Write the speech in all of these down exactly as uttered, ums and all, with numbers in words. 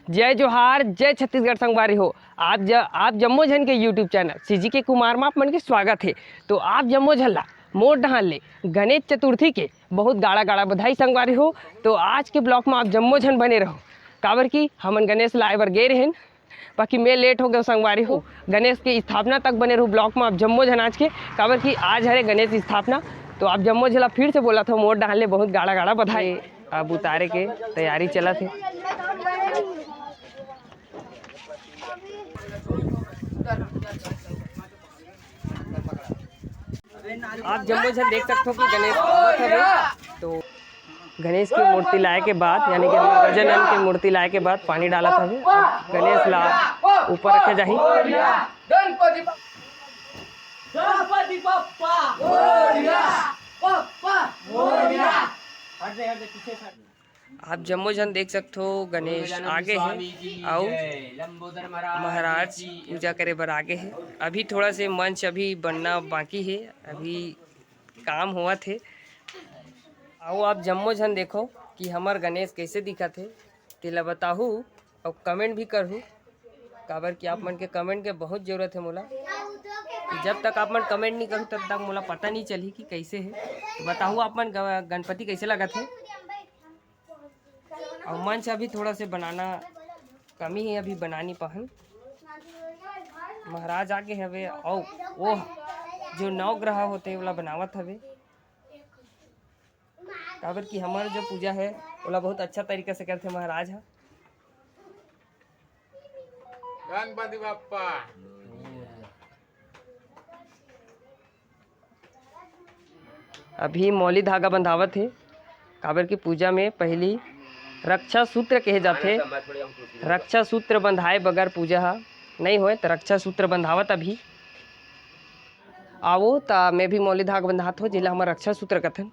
जय जोहार, जय छत्तीसगढ़ संगवारी हो। आप ज-, आप जम्मो झन के YouTube चैनल सीजी के कुमार मा आप मन के स्वागत हे। तो आप जम्मो झन ला मोर डहान ले गणेश चतुर्थी के बहुत गाड़ा गाड़ा बधाई संगवारी हो। तो आज के ब्लॉग मा आप जम्मो झन बने रहो, काबर कि हमन गणेश लाए बर गे रहेन, बाकी मैं लेट हो गयो संगवारी हो। गणेश के स्थापना तक बने रहो ब्लॉग मा आप जम्मो झन आज के, काबर कि आज हरे गणेश स्थापना। तो आप जम्मो झन ला फिर से बोलत हो मोर डहान ले बहुत गाड़ा गाड़ा बधाई। अब उतारे के तैयारी चलत हे। आप जम्मो झन देख सकथो कि गणेश आवत हवे। तो गणेश के मूर्ति लाए के बाद, यानी कि हमर गजानन के मूर्ति लाए के बाद पानी डालत हवे। अब गणेश ला ऊपर रखे जाही। गणपति बप्पा मोरया, बप्पा मोरया। आप जम्मो झन देख सकथो, गणेश आगे हे अउ महाराज पूजा करे बर आगे हे। अभी थोड़ा से मंच अभी बनना बाकी हे, अभी काम होवत हे। अउ आप जम्मो झन देखो कि हमर गणेश कइसे दिखत हे, तेला बताहू अउ कमेंट भी करहू, काबर कि आप मन के कमेंट के बहुत जरूरत हे मोला। कि जब तक आप मन कमेंट नहीं करहू, तब तक मोला पता नहीं चलही कि कइसे हे। तो बताहू आप मन ग-, गणपति कइसे लगत हे। अउ मंच अभी थोड़ा से बनाना कमी हे, अभी बना नहीं पाहन। महाराज आगे हवे अउ वो जो नवग्रह होथे ओला बनावत हवे, काबर कि हमर जो पूजा हे ओला बहुत अच्छा तरीका से करथे महाराज ह। गणपति बप्पा। अभी मौली धागा बंधावत हे, काबर कि पूजा में पहली रक्षा सूत्र कहे जाथे। रक्षा सूत्र बंधाए बगैर पूजा ह नहीं होए, त रक्षा सूत्र बंधावत अभी। आवो, त मैं भी मौली धागा बंधात हो, जेला हमर रक्षा सूत्र कथन।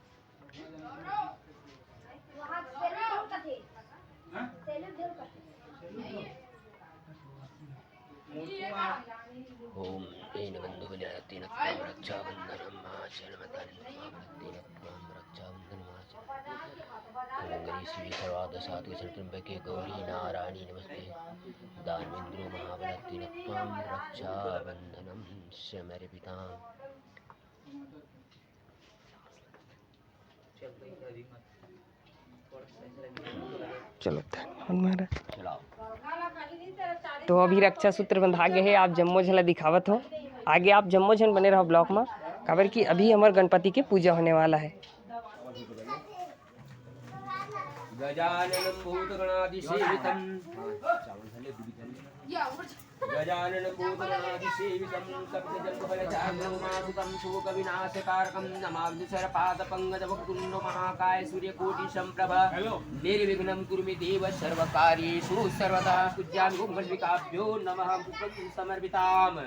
ॐ तेन बन्धुविनहत्तेन त्वां रक्षाबन्धनमाचरमतानिन्त्वां रक्षाबन्धनमाचरमतानिन्त्वां गणेशे सर्वादशात्के शरत्र्यम्बके गौरी नारायणी नमस्ते दानवेन्द्रो महाबलत्तेन त्वां रक्षाबन्धनं समर्पिताम्। चलो, धन्यवाद महाराज। तो अभी रक्षा सूत्र बंधा गे हे, आप जम्मो झन ला दिखावत हो। आगे आप जम्मो झन बने रहो ब्लॉग में, काबर कि अभी हमर गणपति के पूजा होने वाला है। गजाननं भूतगणादिसेवितं। गजाननभूतगणादिसेवितं कपितजम्बफलचारुमासुतं शोकविनाशकारकं नमामि सर्वपादपङ्कजमखकुण्डमहाकाय सूर्यकोटिसम्प्रभ। निर्विघ्नं कुरु मे देव सर्वकार्येषु सर्वदा। पूज्यामि ओं गणेशाभ्यो नमः पुष्पं समर्पिताम्।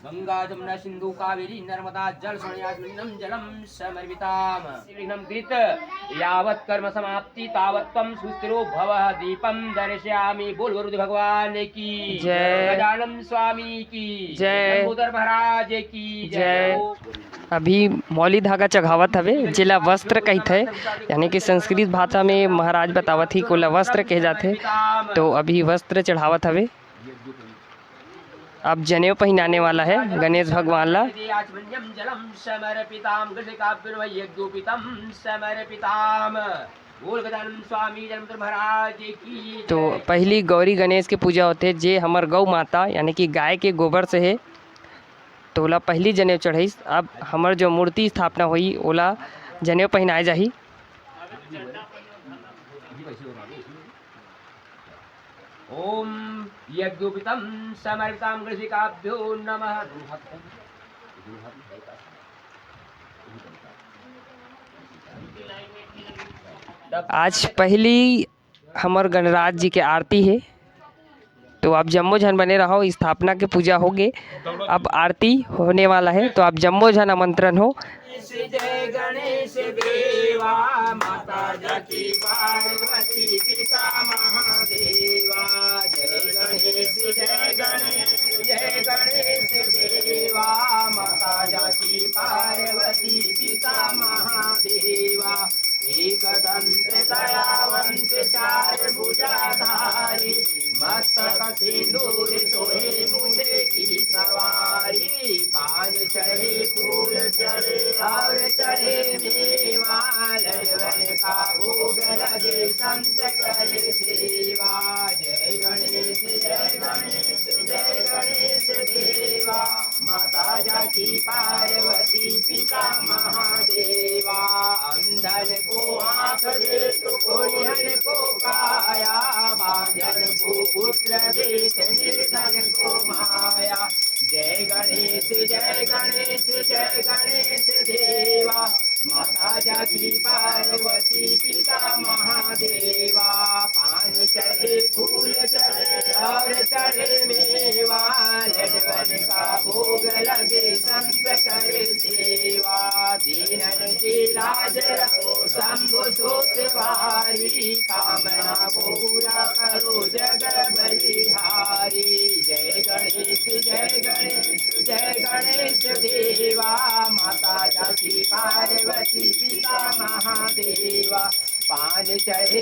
गंगा जमुना सिंधु कावेरी नर्मदा जल सरणियास्मिन्नं जलं समर्पिताम्। विघ्नं कृत यावत् कर्म समाप्ति तावत् त्वं सुस्थिरो भव। दीपं दर्शयामि। बोल गुरुदेव भगवान की जय। गजानन स्वामी की जय। लंबोदर महाराज की जय। जय। अभी मौली धागा चघावत हवे, जेला वस्त्र कहिथे, यानी कि संस्कृत भाषा में महाराज बतावत ही, कोला वस्त्र कहे जाथे। तो अभी वस्त्र चढ़ावत हवे। अब जनेऊ पहिनाने वाला है गणेश भगवान ला। तो पहली गौरी गणेश के पूजा होथे, जे हमर गौ माता यानी कि गाय के गोबर से हे, तो ओला पहली जनेऊ चढ़ाइस। अब हमर जो मूर्ति स्थापना होही, ओला जनेऊ पहिनाए जाही। ओम यज्ञोपितं समर्पितां गणेशिकाभ्यो नमः। आज पहली हमर गणराज जी के आरती हे, तो आप जम्मो झन बने रहो। स्थापना के पूजा हो गे, अब आरती होने वाला है, तो आप जम्मो झन आमंत्रण हो। गणेश जय गणेश देवा, माता जाकी पार्वती पिता महादेवा। जय गणेश जय गणेश जय गणेश देवा, माता जाकी पार्वती पिता महादेवा। एकदंत दयावंत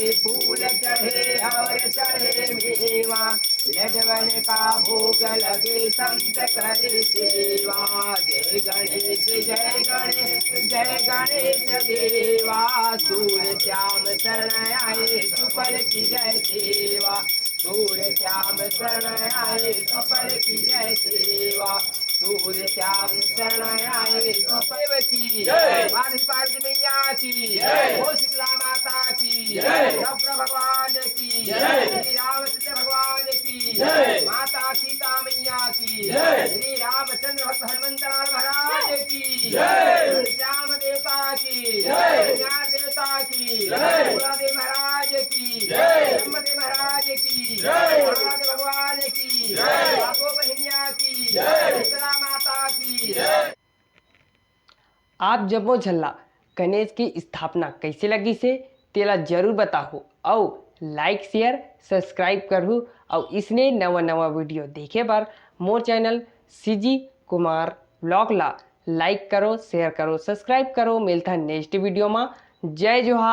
फूल चढ़े और चढ़े मेवा, लडवन का भोग लगे संत करे सेवा। जय गणेश, जय गणेश, जय गणेश देवा। सूर श्याम शरण आए, सुफल की जय सेवा। सूर श्याम शरण आए, सुफल की जय सेवा। सूर श्याम शरण आए, सुफल की जय। पार्वती, पार्वती मैया की जय। ओ शीतला माता की जय। शंकर भगवान की जय। श्री रामचंद्र भगवान की जय। माता सीता मैया की जय। श्री रामचंद्र भक्त हनुमंत लाल महाराज की जय। श्याम देवता की जय। कल्याण देवता की जय। भोला देव महाराज की जय। ब्रह्मदेव महाराज की जय। महाराज भगवान की जय। सातों बहिनिया की जय। शीतला माता की जय। आप जम्मो झन ला गणेश की स्थापना कइसे लगिस हे, तेला जरूर बताहू अउ like, share, subscribe करहू अउ इसने नवा नवा video देखे बर मोर channel CG कुमार vlog ला like करो, share करो, subscribe करो। मिलथन next video मा। जय जोहार।